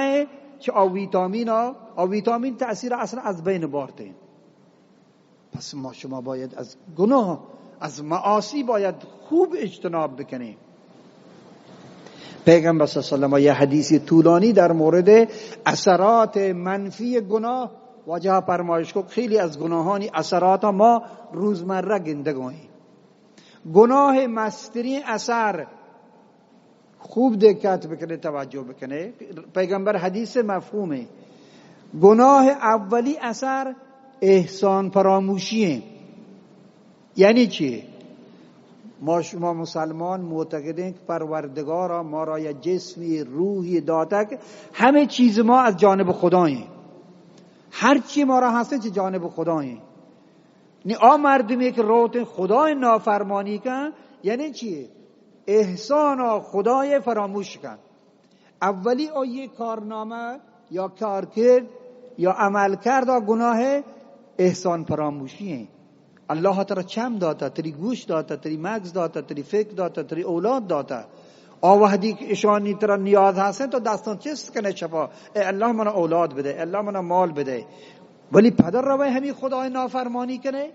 چه آ ویتامین، آ، آ ویتامین تأثیر اصلاً از بین بارته. پس ما شما باید از گناه، از معاصی باید خوب اجتناب بکنیم. پیغمبر صلی الله علیه و سلم یه حدیث طولانی در مورد اثرات منفی گناه واجه فرمایش کو، خیلی از گناهانی اثرات ما روزمره گندگوییم. گناه مسترین اثر خوب دقت بکنه، توجه بکنه. پیغمبر حدیث مفهومه. گناه اولی اثر احسان فراموشی ہے. یعنی چی؟ ما شما مسلمان معتقدیں که پروردگار ما را یه جسمی، روحی داته که همه چیز ما از جانب خدا ہیں. هر چی ما را هسته چه جانب خدا ہیں. نی آ مردمی که روت خدای نافرمانی کن، یعنی چی؟ احسان خدای فراموش کن. اولی آئی کارنامه یا کارکرد یا عملکرد آ گناه احسان فراموشی ہیں. الله ترا چم داتا، تری گوش داتا، تری مغز داتا، تری فکر داتا، تری اولاد داتا. آ وہدی کہ اشانی ترا نیاز ہستیں، تو دستاں چست کنے چپا، اے اللہ منا اولاد بدے، اے اللہ منا مال بدے، ولی پدا روے ہمی خدای نافرمانی کنے۔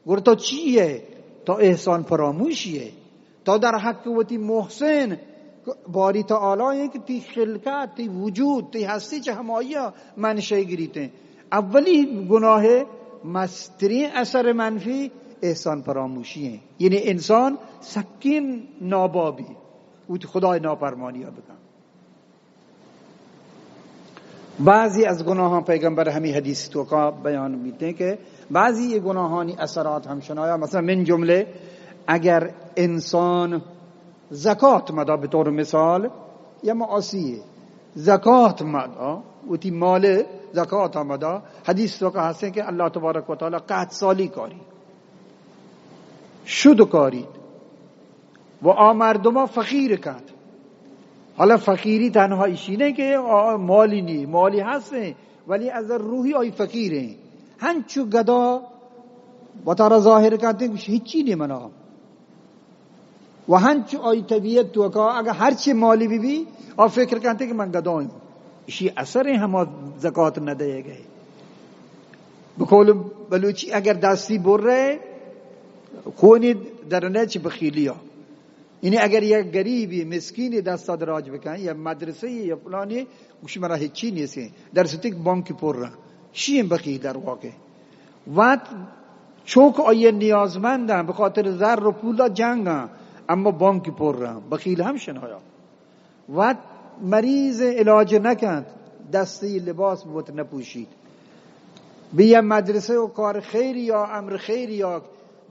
گڑا تو چی ئے؟ تو احسان فراموشی ئے۔ تو در حق وتی محسن باری تعالی ئے کہ تی خلقت، تی وجود، تی ہستی چہ ہمائی ءَ منشے گریتیں۔ اولی گناہ، مسترین اثر منفی احسان فراموشی ئے۔ یعنی انسان سکین نابابی، وتی خدای نافرمانی ءَ بکن۔ بعضی از گناہاں پیغمبر ہمی حدیث توکا بیان بیتیں کہ بعضی یہ گناہانی اثرات ہم شنایا، مثلا من جملے اگر انسان زکات مدا، بطور مثال، یا معاصی زکات مدا، وتی مال زکات مدا، حدیث توکا ہستیں کہ اللہ تبارک و تعالی قحط سالی کاری، شد کاری و آ مردما فقیر کند۔ حالا فقیری تنها ایشی نہیں کہ آ مالی نی، مالی ہستیں، ولی از روحی آئی فقیریں۔ ہنچو گدا وتارا ظاہر کرتے کہ ہچی نہیں منا۔ و ہنچو آئی طبیعت توکا اگر ہرچی مالی بی بی، آ فکر کرتے کہ من گدائیں۔ ایشی اثر ہیں ہما زکات نہ دے گئے۔ بقول بلوچی اگر دستی بر رہے، خونی درنے چی بخیلیا۔ یعنی اگر یک غریبی، مسکینی دستا دراج بکن، یا مدرسے یا فلانی، گوشی منا ہچی نیستیں، در صورتی کہ بانکی پر رہا، شی بخیل در واقع۔ وت چونکہ آئی نیازمندن، بخاطر زر و پولا جنگن، اما بانکی پر رہا، بخیل ہم شنایا۔ وت مریض علاج نکنت، دستی لباس بوت نپوشیت۔ بیا مدرسے و کار خیریا، امر خیریا،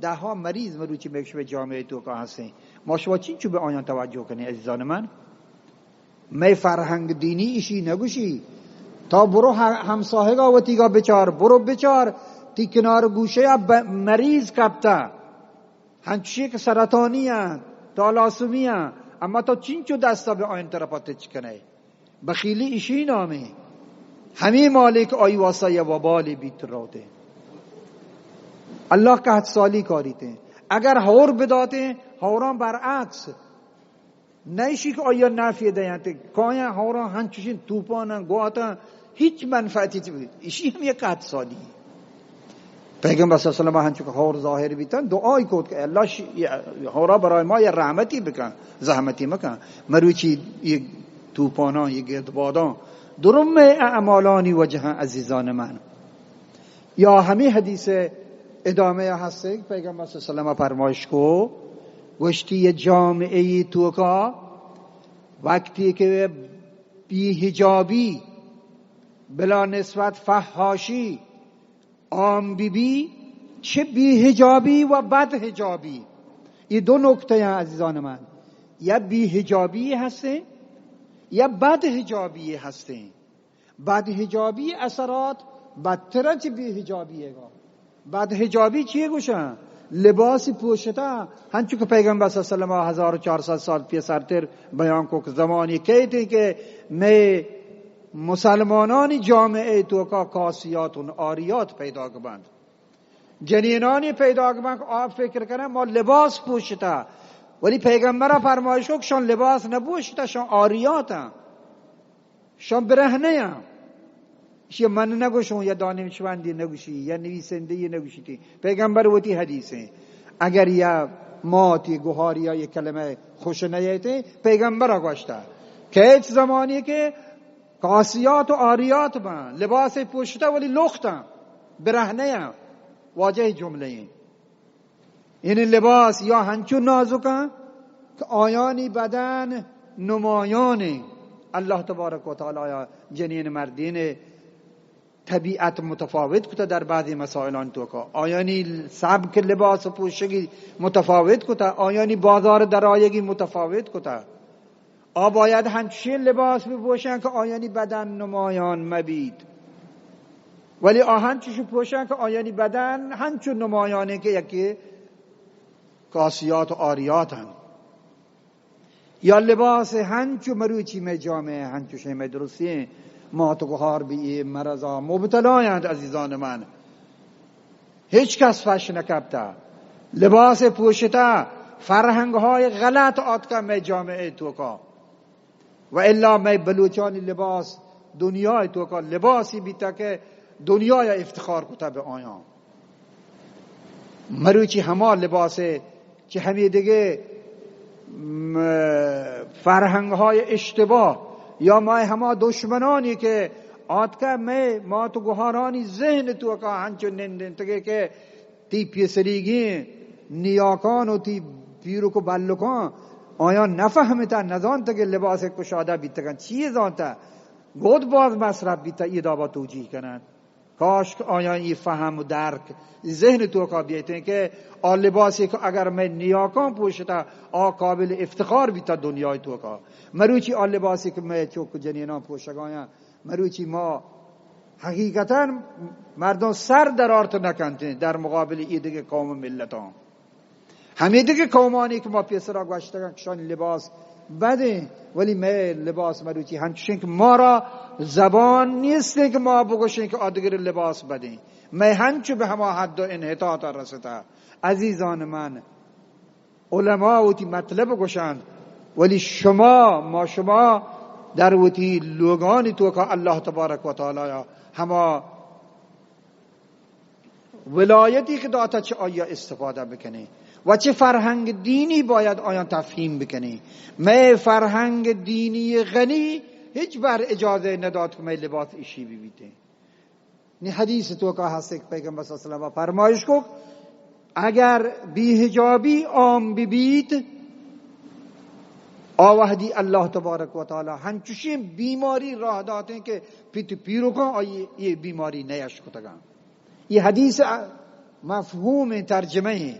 دہا مریض مروچی میگش بہ جامعہ توکا ہستیں۔ ما شما چنچو بہ آیان توجہ کنیں عزیزان من؟ مئے فرہنگ دینی ایشی نگوشی۔ تا برو ہ-، ہمساہگا وتیگا بچار، برو بچار، تی کنار گوشیا ب-، مریض کپتا۔ ہنچوشی کہ سرطانی انت، تالاسمی انت، اما تو چنچو دستا بہ آیان طرفا تچ کنے؟ بخیلی ایشی نامیں۔ ہمیں مالک آئی واسا یا وبالی بیت روتے۔ اللہ قحط سالی کاریتے۔ اگر ہور بداتے، ہوران برعکس نہ ایشی کہ آیا نفع دینت، کایاں ہورا ہنچوشیں توپاناں گواتاں، ہچ منفعتی چی بید، ایشی ہم یک قحط سالی۔ پیغمبر صلی اللہ علیہ وسلم ہنچو کہ ہور ظاہر بیتن، دعای کت کہ اللہ ش-، یہ ہورا برای ما یہ رحمتی بکن، زحمتی مکن، مروچی یہ توپاناں، یہ گردباداں، درم اعمالانی وجہ عزیزان من۔ یا ہمیں حدیث ادامہ ہستے کہ پیغمبر صلی اللہ علیہ وسلم فرمائش کو، گوشتی یہ جامعہ توکا وقتی کہ بی حجابی، بلا نسبت فحاشی عام بی بی، چہ بی حجابی و بد حجابی، یہ دو نکتہ ہیں عزیزان من، یا بی حجابی ہستے یا بد حجابی ہستے۔ بد حجابی اثرات بدتر انت چہ بی حجابی گا۔ بد حجابی چی گوشن؟ لباسی پوشتا، ہنچو کہ پیغمبر صلی اللہ علیہ وسلم ہزار و چار صد سال پیسرتر بیان کو کہ زمانی کیت کہ مئے مسلمانانی جامعہ توکا کاسیات و عاریات پیدا بند۔ جنینانی پیداگ بنت کہ آ فکر کنن ما لباس پوشتہ، ولی پیغمبر ءَ فرمائش کو کہ شان لباس نہ پوشتہ، شان عاریات انت، شان برہنہ انت۔ ایشی من نگوشوں، یا دانشمندی نگوشی، یا نویسندی نگوشی۔ پیغمبر وتی حدیث انت۔ اگر یا ماتی گوہاریا یہ کلمہ خوش نیتے، پیغمبر گوشتہ کہ ہچ زمانی کہ کاسیات و عاریات بن، لباس پوشتہ ولی لخت انت، برہنہ انت، واجہ جملہ انت۔ یعنی لباس یا ہنچو نازک انت کہ آیانی بدن نمایان انت۔ اللہ تبارک و تعالی یا جنین مردین طبیعت متفاوت کتہ، در بعضی مسائلان توکا آیانی سبک لباس پوشگی متفاوت کتہ، آیانی بازار درآیگی متفاوت کتہ۔ آ باید ہنچوشیں لباس بپوشن کہ آیانی بدن نمایان مبیت، ولی آ ہنچوش پوشن کہ آیانی بدن ہنچو نمایان انت کہ یکے کاسیات و عاریات انت۔ یا لباس ہنچو مروچی مئے جامعہ ہنچوشیں، مئے درستیں مات و گوہار بہ اے مرضا مبتلا انت عزیزان من۔ ہچ کس پش نکپتہ۔ لباس پوشتہ، فرهنگ های غلط آتکه می جامعه توکا. و الا می بلوچانی لباس دنیای توکا لباسی بیتا که دنیای افتخار کتا به آیان. مروچی هما لباسه که همی دیگه، م، فرهنگ های اشتباه یا ما هما دشمنانی که آتکه می مات و گهارانی ذهن توکا هنچو نندنتگه که تی پیسریگیں نیاکان و تی پیرک و بلکان آیان نفهمتا، نزانتا که لباس کشاده بیتگن، چیئے زانتا؟ گد باز مصرف بیتا، ای دابا توجیه کنن. کاش که آیان ای فهم و درک ذهن توکا بیتیں که آ لباسی که اگر می نیاکان پوشتا، آ قابل افتخار بیتا دنیای توکا. مروچی آ لباسی که می چوک جنینان پوشگایان، مروچی ما حقیقتاً مردم سر در آرت نکنتیں در مقابل ای دیگه قوم و ملتان. همی دیگه قومانی که ما پیسرا گوشتگن که شان لباس بدیں، ولی می لباس مروچی هنچوشیں که ما را زبان نیستیں که ما بگوشیں که آ دیگر لباس بدیں. می هنچو به هما حد و انحطاط رستا. عزیزان من، علما وتی مطلب گوشند، ولی شما، ما شما در وتی لوگانی توکا الله تبارک و تعالی هما ولایتی که داتا چه آیا استفاده بکنیں و چه فرهنگ دینی باید آیان تفهیم بکنیں. می فرهنگ دینی غنی هیچ بر اجازه نداد که می لباس ایشی ببیتیں. نی حدیث توکا هست که پیغمبر صلی الله علیه وسلم فرمایش کو، اگر بی‌حجابی عام ببیت، آ وهدی الله تبارک و تعالی هنچوشیں بیماری راه داتیں که پت پیرکان آئی ای بیماری نیش کتگان. ای حدیث مفهوم ترجمه ایں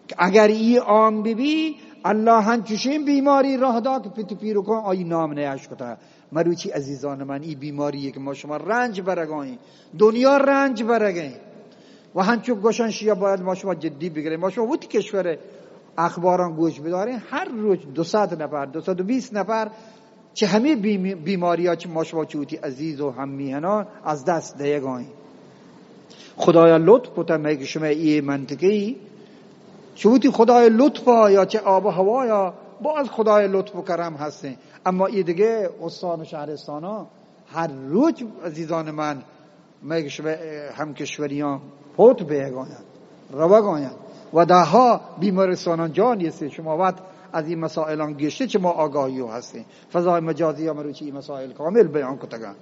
که اگر ای عام ببی، الله هنچوشیں بیماری راه دا که پت پیرکان آئی نام نیش کتا. مروچی عزیزان من، ای بیماری که ما شما رنج برگائیں، دنیا رنج برگیں و هنچو گوشن شیا باید ما شما جدی بگریں. ما شما وتی کشور اخباران گوش بداریں، هر روز دو صد نفر، دو صد و بیست نفر چه همی بیم-، بیماریا چه ما شما چوتی عزیز و هم میهنان از دست دیگائیں. خدایا لطف کتا مئے که شما ای منطقه ای چوتی خدای لطفا یا چه آب و هوایا باز خدای لطف و کرم هستیں، اما ای دیگه استان و شهرستانا هر روز عزیزان من مئے که شما هم کشوریان فوت بیگایند، روگایند و دهها بیمارستانان جا نیستیں. شما وت از این مسائلان گشته چه ما آگاهی هستیں. فضای مجازی ها مروچی این مسائل کامل بیان کتگن.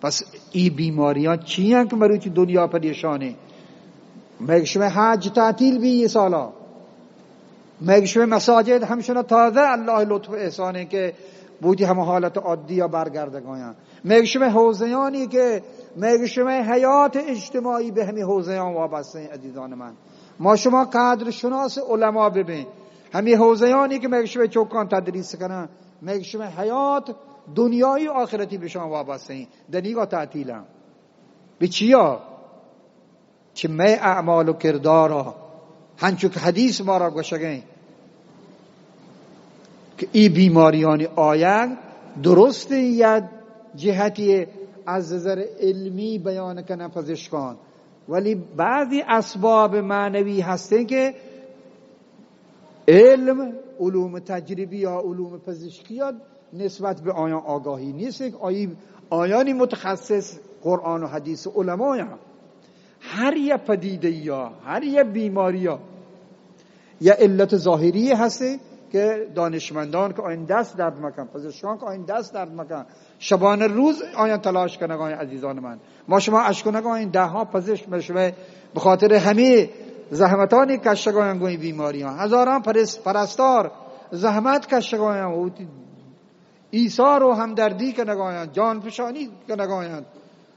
پس ای بیماریان چی انت که مروچی دنیا پریشانیں؟ مئے که شما حج تعطیل بی ای سالا، مئے که شما مساجد همشنا تازه الله لطف و احسانیں که بوتی همه حالت عادی یا برگردگایان. مئے که شما حوزهانی که مئے که شما حیات اجتماعی به همی حوزهان وابسته‌ایں عزیزان من. ما شما قدر شناس علما ببیں، همی حوزهانی که مئے که شما چوکان تدریس کنن، مئے که شما حیات دنیایی و آخرتی بشان وابسته‌ایں. دنیگا تعطیلن. به چیا؟ چه مئے اعمال و کردارا، هنچو که حدیث مارا گوشگیں که ای بیماریانی آیگ درستیں یا جهتی از نظر علمی بیان کنن پزشکان، ولی بعضی اسباب معنوی هستیں که علم، علوم تجربی یا علوم پزشکی یا نسبت به آیان آگاهی نیست که آیی، آیانی متخصص قرآن و حدیث و علمایان. هر یه پدیده یا هر یه بیماری یا یه علت ظاهری هسته که دانشمندان که آیان دست درد مکن، پزشکان که آیان دست درد مکن، شبانه روز آیان تلاش کنگاین عزیزان من. ما شما اشکنگاین ده ها پزشک مشوه به خاطر همی زحمتانی کشگاین گوین بیماریان. هزاران پرس-، پرستار زحمت کشگاین و ایثار و همدردی کنگاین، جان فشانی کنگاین،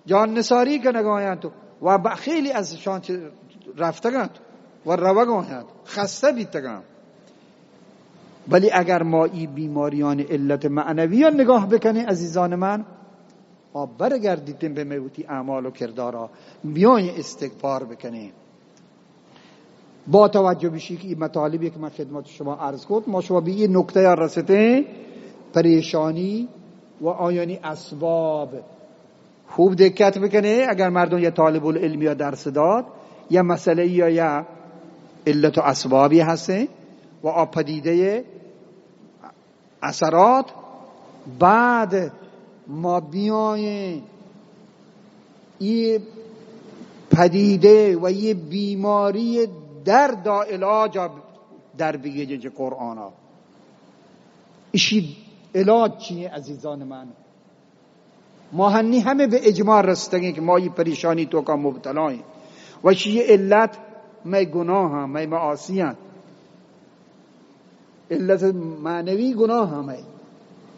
جان نثاری کنگاین و به خیلی از شان چه رفتگان و روگاین، خسته بیتگان. ولی اگر ما ای بیماریان علت معنویان نگاه بکنین عزیزان من، ما برگردیتیں به مئے وتی اعمال و کردارا، بیاین استغفار بکنیں. با توجه بشی که ای مطالبی که من خدمت شما عرض کت، ما شما به ای نکته یا رستیں، پریشانی و آیانی اسباب. خوب دقت بکنه، اگر مردم یا طالب العلم یا درس داد، یا مسئله یا، یا علت و اسبابی هستیں، و آ پدیدہ اثرات، بعد ما بیائیں یہ پدیدہ و یہ بیماری درد و علاج در بگیجیں چہ قرآن۔ اشی علاج چیئے عزیزان من؟ ما ہنی ہمے بہ اجماع رستگیں کہ ما یہ پریشانی توکا مبتلا ایں۔ و اشی علت مئے گناہ ہاں، مئے معاصی ہاں۔ علت معنوی گناہ ہمے۔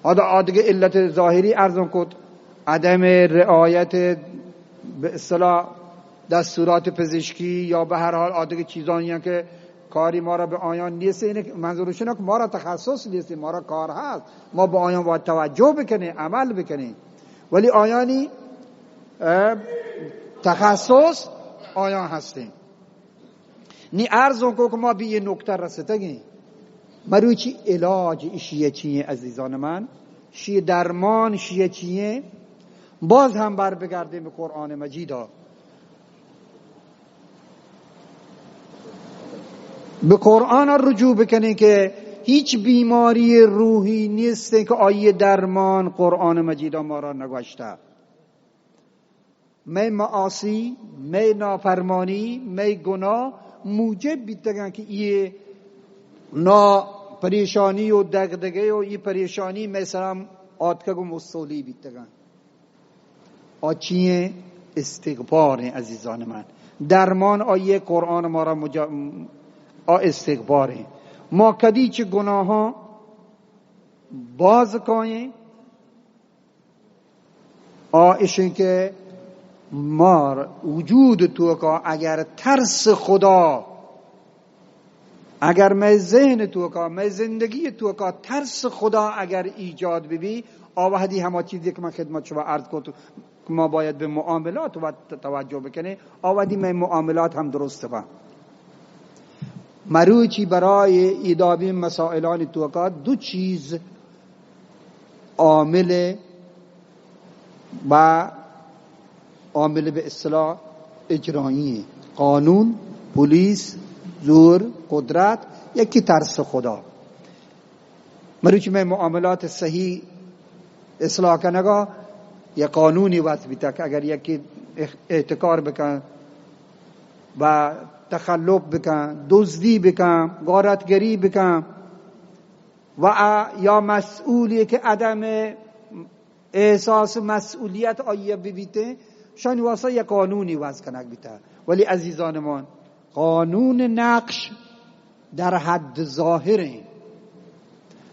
آد-، آدگہ علت ظاہری عرض کت، عدم رعایت، بہ اصطلاح، دستورات پزشکی یا بہ ہر حال آدگہ چیزانی کہ کاری مارا بہ آیان نیست، یعنی منظور شنو کہ مارا تخصص نیست، مارا کار ہست، ما بہ آیان باید توجہ بکنیں، عمل بکنیں، ولی آیانی، اه، تخصص آیان ہستیں۔ نی عرض کو کہ ما بہ یہ نکتہ رستگیں۔ مروچی علاج اشی چیئے عزیزان من؟ شی درمان شی چیئے؟ باز ہم بر بگردیں بہ قرآن مجیدا۔ بہ قرآن رجوع بکنیں کہ ہیچ بیماری روحی نیست کہ آئی درمان قرآن مجیدا مارا نگوشتہ۔ مئے معاصی، مئے نافرمانی، مئے گناہ موجب بیتگاں کہ یہ نا پریشانی و دغدغہ و یہ پریشانی مئے سرا آتکگ و مستولی بیتگاں۔ آ چیئے؟ استغفار ایں عزیزان من۔ درمان آئیے قرآن مارا مجا-، آ استغفار ایں۔ ما کدی چہ گناہاں باز کائیں؟ آ اشیں کہ مار وجود توکا اگر ترس خدا، اگر مئے ذہن توکا، مئے زندگی توکا ترس خدا اگر ایجاد ببی، آ وحدی ہما چیزی کہ من خدمت شما عرض کت کہ ما باید بہ معاملات و توجہ بکنیں، آ وحدی مئے معاملات ہم درست با۔ مروچی برای ایدابی مسائلانی توکا دو چیز عامل و عامل بہ اصطلاح اجرایی ایں۔ قانون، پولیس، زور، قدرت، یکی ترس خدا۔ مروچی مئے معاملات صحیح اصلاح کنگا یا قانونی وضع بیتگ، اگر یکی اح-، احتکار بکن و تخلف بکن، دزدی بکن، غارتگری بکن، و ا-، یا مسئولی کہ عدم احساس مسئولیت آئی ببیتیں، شانی واسطہ یک قانونی وضع کنگ بیتہ۔ ولی عزیزان من، قانون نقش در حد ظاہر ایں۔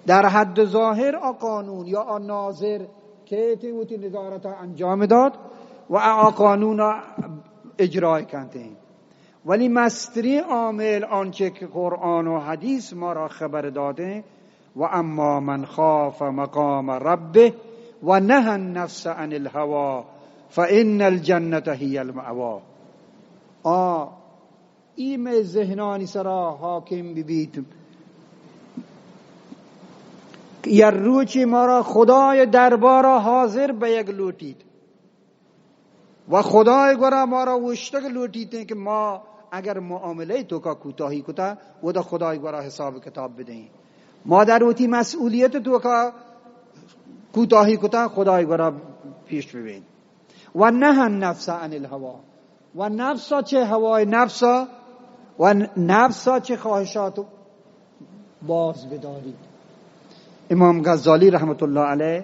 در حد ظاہر آ قانون یا آ ناظر کہ تی وتی نظارت انجام دات و آ قانون اجرا کنتیں۔ ولی مستریں عامل آنچہ کہ قرآن و حدیث مارا خبر داتیں، و اما من خاف مقام ربه و نهى النفس عن الهوى فإن الجنة هي المأوى۔ آ، ای مئے ذہنانی سرا حاکم ببیت۔ یک روچے مارا خدای دربارا حاضر بیگ لوٹیت۔ و خدای گورا مارا اوشتگ لوٹیتیں کہ ما اگر معاملہ توکا کوتاہی کتا، ودا خدای گورا حساب کتاب بدیں۔ ما در وتی مسئولیت توکا کوتاہی کتا، خدای گورا پیش ببیں۔ و نهى النفس عن الهوى، و نفسا چہ ہوای نفسا و نفسا چہ خواہشات باز بداریت۔ امام غزالی رحمت اللہ علیہ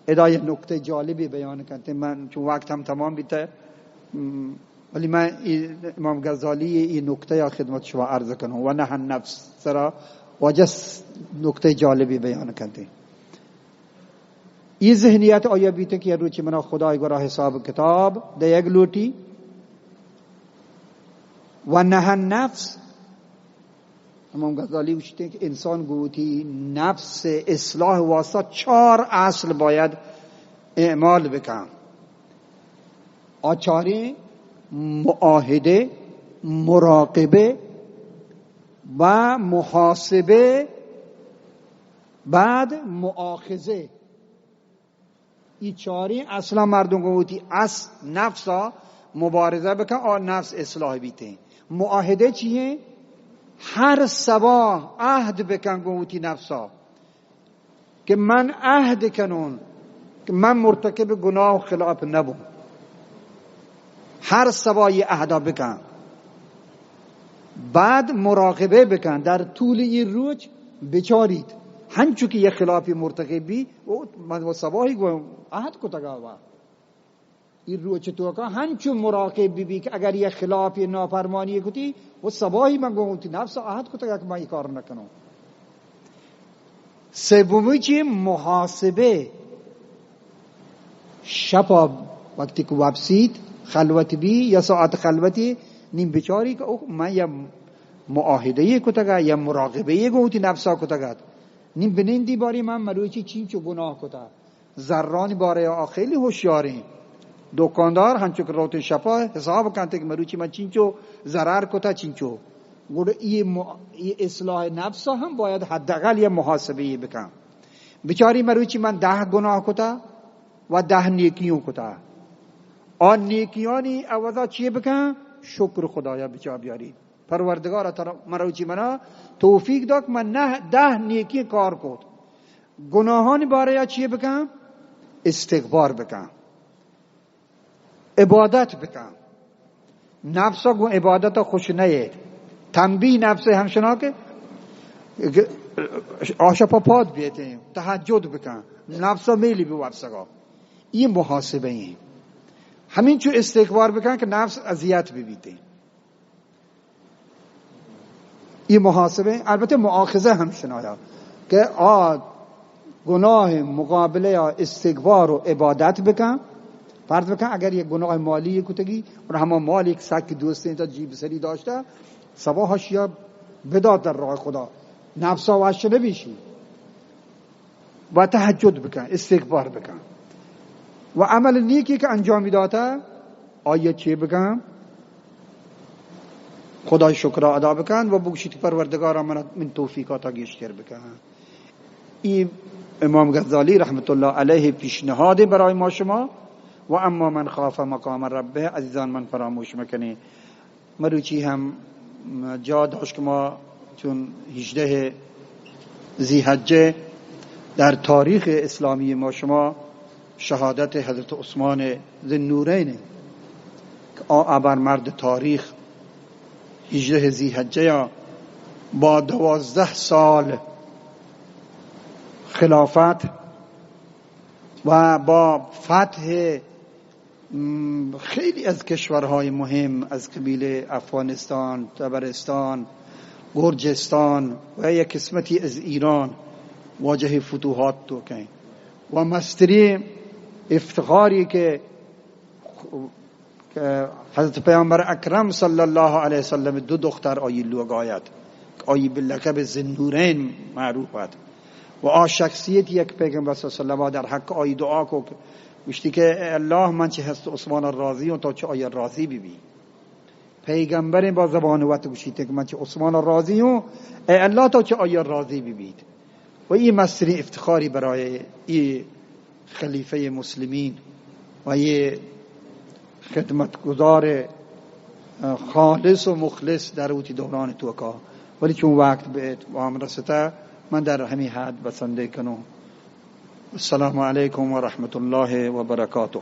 ادا یک نکتہ جالبی بیان کنت۔ من چون وقت ہم تمام بیتہ، م، ولی من ای امام غزالی ای نکتہ یا خدمت شما عرض کنوں۔ و نهى النفس سرا واجہ نکتہ جالبی بیان کنت۔ ای ذہنیت آیا بیتہ کہ یک روچے منا خدای گورا حساب کتاب دیگ لوٹی۔ و نهى النفس، امام غزالی گوشتیں کہ انسان گوں وتی نفس اصلاح واسطہ چار اصل باید اعمال بکن۔ آ چاریں: معاہدہ، مراقبہ و محاسبہ، بعد مؤاخذہ۔ ای چاریں اصلاں مردم گوں وتی اس-، نفسا مبارزہ بکن، آ نفس اصلاح بیتیں۔ معاہدہ چیئے؟ ہر صباح عہد بکن گوں وتی نفسا کہ من عہد کنون کہ من مرتکب گناہ و خلاف نبوں۔ ہر صباح یہ عہدا بکن، بعد مراقبہ بکن، در طول یہ روچ بچاریت، ہنچو کہ یہ خلافی مرتکب بی، و من و صباحی گوں عہد کتگا و ای روچ توکا ہنچو مراقب بہ بی کہ اگر یک خلاف نافرمانی کتی، و صباحی من گوں وتی نفس عہد کتگ کہ من ای کار نکنوں۔ سومی چی؟ محاسبہ۔ شپا وقتی کہ وپسیت، خلوت بی یا ساعت خلوتی، نیم بچاری کہ اوہ من یا معاہدہ کتگا یا مراقبہ گوں وتی نفسا کتگات، نیم بنندی باری من مروچی چینچو گناہ کتا۔ زرانی بارے آ خیلی ہوشیاریں۔ دکاندار ہنچو کہ روتیں شپا حساب کنت کہ مروچی من چینچو ضرر کتا، چینچو۔ گڑا یہ م-، یہ اصلاح نفس ہم باید حداقل یہ محاسبہ بکن۔ بچاری مروچی من دہ گناہ کتا و دہ نیکیوں کتا۔ آ نیکیانی عوضا چی بکن؟ شکر خدایا بچا بیاری۔ پروردگار ترا مروچی منا توفیق داد کہ من نہ دہ نیکی کار کت۔ گناہانی بارے چی بکن؟ استغفار بکن، عبادت بکن۔ نفس گوں عبادت خوش نہ۔ تنبیہ نفس ہمشنا کہ آ شپا پاد بیتیں، تہجد بکن، نفس میلی بہ وپسگا۔ یہ محاسبہ ہیں۔ ہمینچو استغفار بکن کہ نفس اذیت بہ بیتیں۔ یہ محاسبہ، البتہ مؤاخذہ ہمشنایا کہ آ گناہ مقابلہ یا استغفار و عبادت بکن۔ فرض بکن اگر یہ گناہ مالی کتگی اور ہما مال ایک سک دوستیں تا جیب سری داشتا، صباح شیا بدات در راہ خدا، نفسا وش نبیشی۔ و تہجد بکن، استغفار بکن و عمل نیکی کہ انجامی داتا، آیا چی بکن؟ خدای شکر ادا بکن و بگوشیت پروردگارا من، من توفیقاتا گیشتر بکن۔ ای امام غزالی رحمت اللہ علیہ پیشنہاد برای ما شما۔ و اما من خاف مقام ربه، عزیزان من فراموش مکنی، مروچی ہم جا داشت کہ ما چون ہژدہ ذی حجہ در تاریخ اسلامی ما شما شہادت حضرت عثمان ذی النورین کہ آ ابر مرد تاریخ ہژدہ ذی حجہ یا با دوازدہ سال خلافت و با فتح م، خیلی از کشورهای مهم، از قبیل افغانستان، تبرستان، گرجستان و یک قسمتی از ایران واجه فتوحات توکیں و مستری افتخاری که، که حضرت پیامبر اکرم صلی الله علیه وسلم دو دختر آئی لوگ آید، آئی به لقب ذی النورین معروف ات و آ شخصیت یک پیغمبر صلی الله علیه وسلم در حق آئی دعا کو گوشتی کہ اے اللہ، من چہ حضرت عثمان راضی ہوں، تو چہ آئی راضی بہ بی۔ پیغمبر با زبان وت گوشیت کہ من چہ عثمان راضی ہوں، اے اللہ، تو چہ آئی راضی بہ بیت۔ و یہ مستری افتخاری برای یہ خلیفہ مسلمین و یہ خدمتگزار خالص و مخلص در وتی دوران توکا۔ ولی چون وقت بیت و ہم رستا، من در ہمی حد بسندے کنوں۔ السلام علیکم و رحمت اللہ و برکاتہ۔